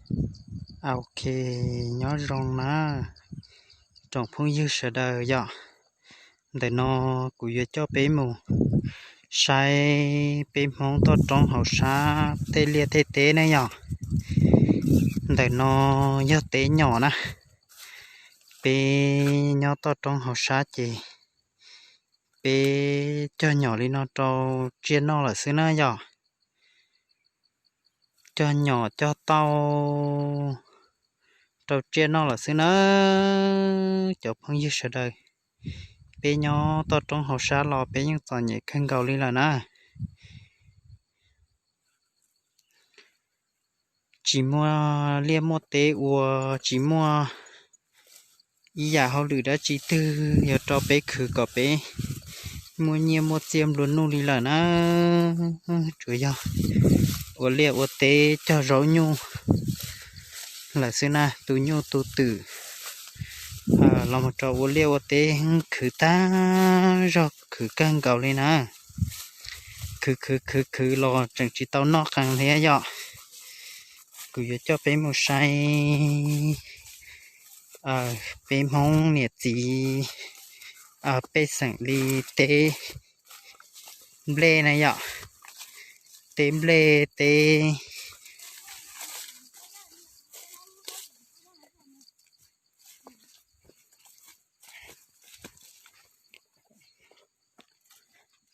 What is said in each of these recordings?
Ok, nyob zoo na tsoom phooj ywg sawv daws yom. Ntawm no kuv yuav coj peb mus saib peb Hmoob toj roob hauv sab tej liaj tej teb ne yom. Ntawm no yog teb nyom na. Peb nyob toj roob hauv sab ces peb cog nyom li no rau tsiaj noj lawm xwb na yom. Cog nyom cog tauj rau tsiaj noj lawm xwb na. Cov phooj ywg sawv daws, peb nyob toj roob hauv sab los peb yeej txom nyem kawg nkaus li lawm na. Tsis muaj liaj muaj teb ua, tsis muaj ib yam hauj lwm dab tsi twg yuav rau peb khwv kom peb muaj nyiaj muaj txiaj nplua nuj li lawm na. Tsuas yog ua liaj ua teb cog zaub nyuj lawm xwb na, tu nyuj tu twm los mus rau ua liaj ua teb khwv tag zog, khwv kawg nkaus li na. Khwv khwv khwv khwv los tseem tsis tau noj qees li yom. Kuv yuav coj peb mus saib peb Hmoob niam txiv pej xeem li teb nplej na yom. Teb nplej teb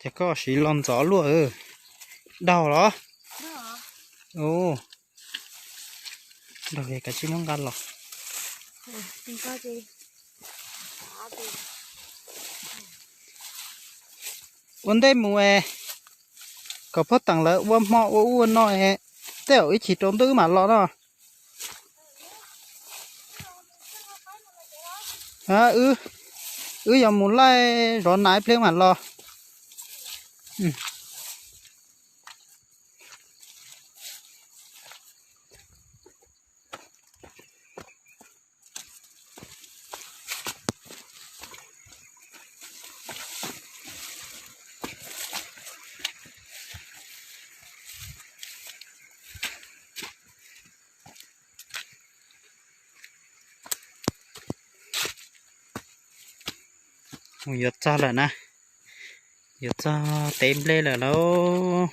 Ces koj siv los ntxov luaj. Daug los? Daug, kav tsij muab nqa los. Ua ntej mus es kom phauj Teem lawv ua hmo ua ub ua no es tej zaum ib chim rau ntuj wb mam los no. Wb yuav mus laij zov nas ib pliag mam los. Mus yuav txog lawm na, yuav txog teb nplej lawm lauj.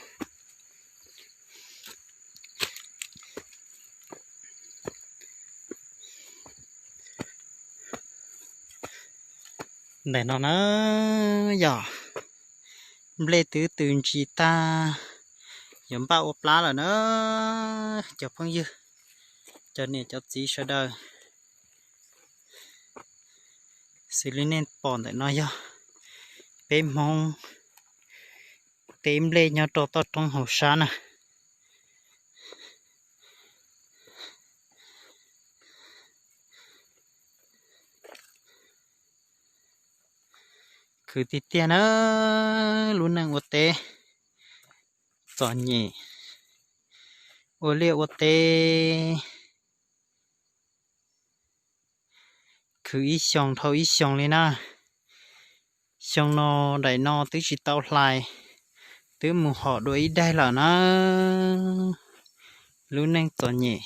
Ntawm no na yog nplej twb tws ntsis tag, yuav npaj ua plab lawm na. Cov phooj ywg, cov niam cov txiv sawv daws, xws li nej pom ntawm no yog peb Hmoob teb nplej nyob rau toj roob hauv sab na. Khwv tiag tiag na, lub neej ua teb txom nyem, ua liaj ua teb khwv ib xyoos dhau ib xyoos li na. Xyoo no daim no twb tsis tau hlais, twb mus hom dua ib daig lawm na. Lub neej txom nyem,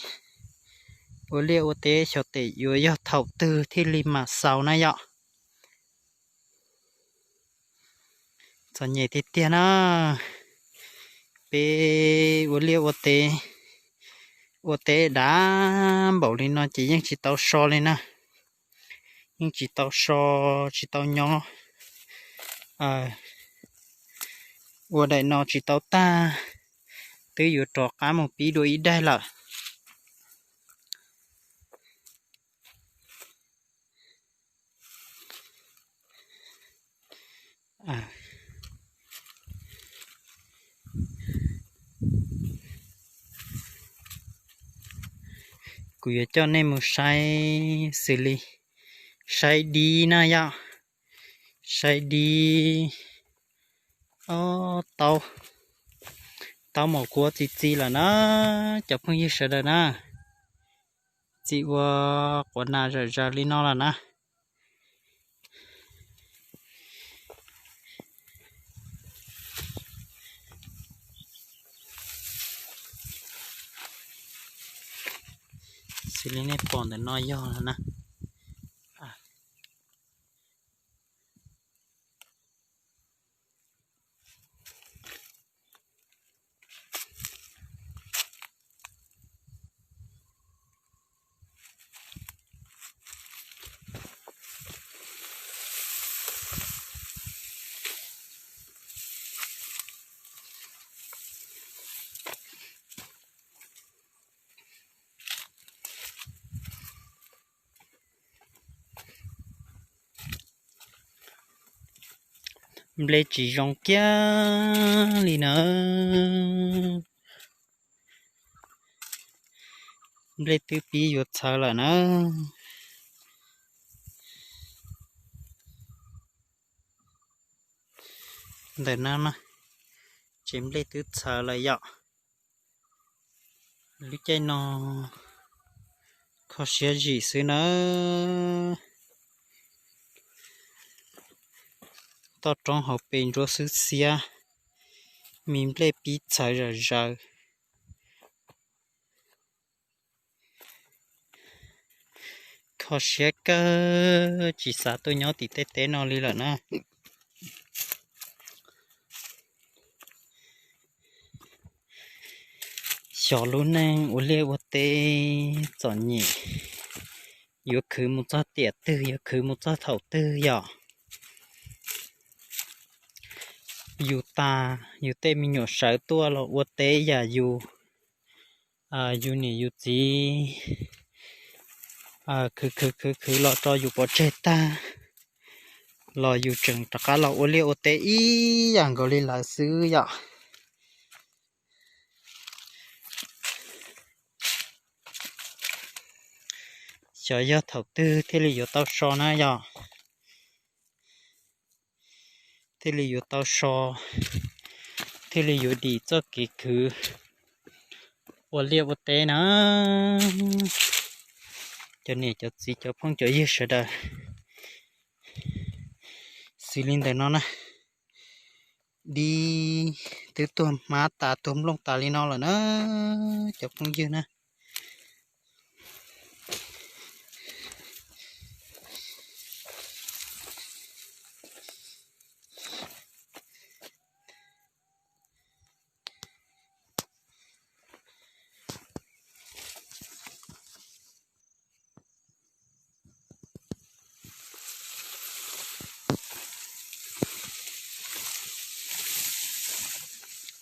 ua liaj ua teb xyov tes yuav yog thaum twg thiaj li mam xaus na yom. Txom nyem tiag tiag na. Peb ua liaj ua teb, ua teb dav npaum li no ces yeej tsis tau so li na. Yeej tsis tau so, tsis tau nyob. Ua daim no tsis tau tag, twb yuav rov qab mus pib dua ib daig lawm. Kuv yuav coj nej mus saib xws li saib dib na yom. Saib dib, taub, taub maum kuav txi txiv lawm na, cov phooj ywg sawv daws na. Txi ua quav nas zawm zaws li no lawm na. Xws li nej pom ntawm no yog na. Nplej tsis zoo kiag li na. Nplej twb pib yuav txhawv lawm na. Ntawm no na, ces nplej twb txhawv lawm yom. Lub caij no kho siab zim xwb nawb. Toj roob hauv pes nruab xwb xiab, me nplej pib txhawv zom zaws. Kho siab kawg, tsis xav tuaj nyob tim tej teb no li lawm na. Xyov lub neej ua liaj ua teb txom nyem yuav khwv mus txog tiam twg, yuav khwv mus txog thaum twg yom. Yus tas, yus tej me nyuam sawv tuaj los ua teb yam yus, yus niam yus txiv khwv khwv khwv khwv los tso yus pov tseg tag, los yus tseem rov qab los ua liaj ua teb ib yam nkaus li lawv xwb yom. Xyov yog thaum twg thiaj li yuav tau so na yom. Thiaj li yuav tau so, thiaj li yuav dim txoj kev khwv ua liaj ua teb na. Cov niam cov txiv cov phooj cov ywg sawv daws, xws li ntawm no na, dib twb tuag hmab tas tuag nplooj tas li no lawm na, cov phooj ywg na.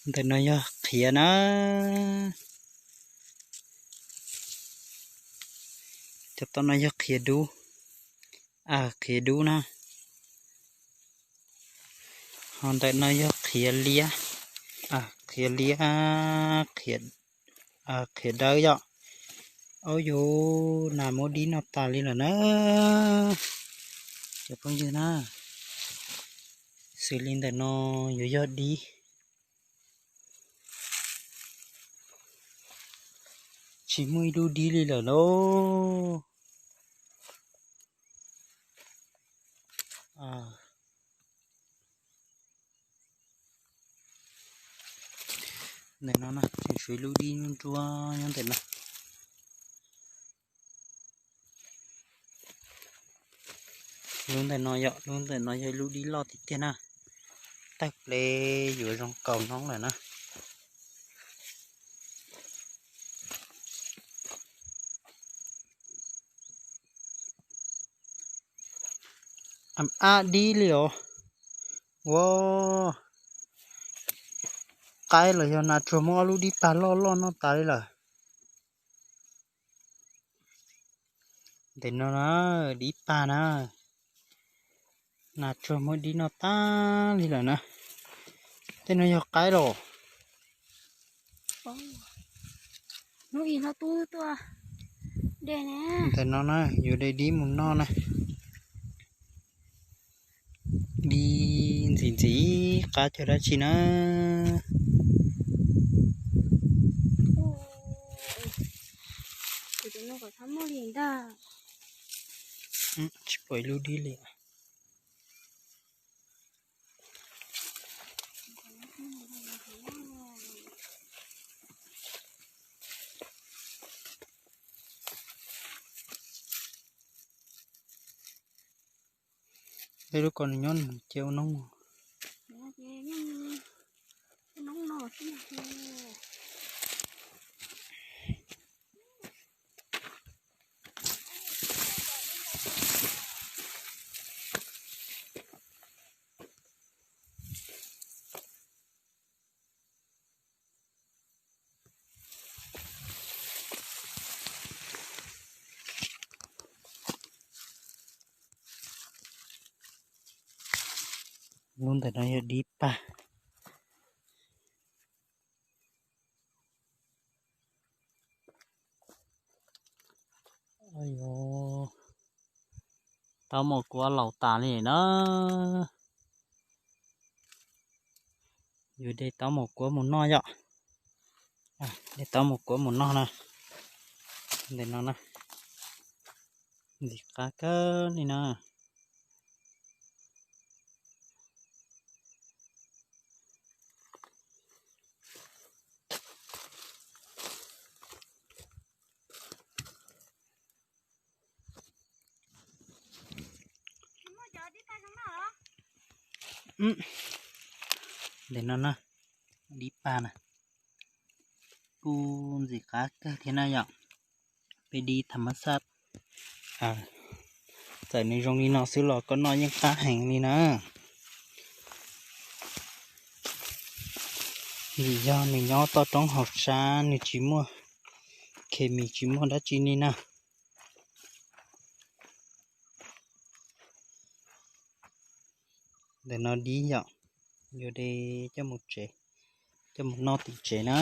Ntawm no yog qhiav na. Cov tom no yog qhiav dub, qhiav dub na. Ho ntawm no yog qhiav liab, qhiav liab, qhiav dawb yom. Au yus, nas muab dib noj tas li lawm na, cov phooj ywg na. Xws li ntawm no yuav yog dib, tsis muaj ib lub dib li lawm lauj. Ntawm no na, tseem tshuav ib lub dib nruab nyob ntawm no. Lub ntawm no yom, lub ntawm no yog ib lub dib loj tiag tiag na. Tawg pleb yuav zoo kaus noob lawm na. Ab dib li os. Ua, qaib los yog nas tsuag muab ob lub dib pag loj loj noj tas li lawm. Ntawm no na, dib pag na, nas tsuag muab dib noj tag li lawm na. Tej no yog qaib los? Ntawm no na, yuav de dib mus noj na. Dib ntxim ntxim qab cog dab tsi na. Tsis pom ib lub dib li. Tej lub ko nws nyob nws cia ua noob. Lub ntawm no yog dib pag. Taub mos kuab laus tas li na. Yus de taub mos kuab mus noj yom. De taub mos kuab mus noj na. Ntawm no na, ntxim qab kawg li na. Ntawm no na, dib pag na, kuj ntxim qab kawg thiab na yom. Peb dib tham mab xaj, txawm nws zoo li no xwb los koj noj yeej qab heev li na. Vim yog nws nyob toj roob hauv sab, nws tsis muaj khes mis, tsis muaj dab tsi li na. Ntawm no dib yom, yuav de coj mus tsev, coj mus noj tim tsev na.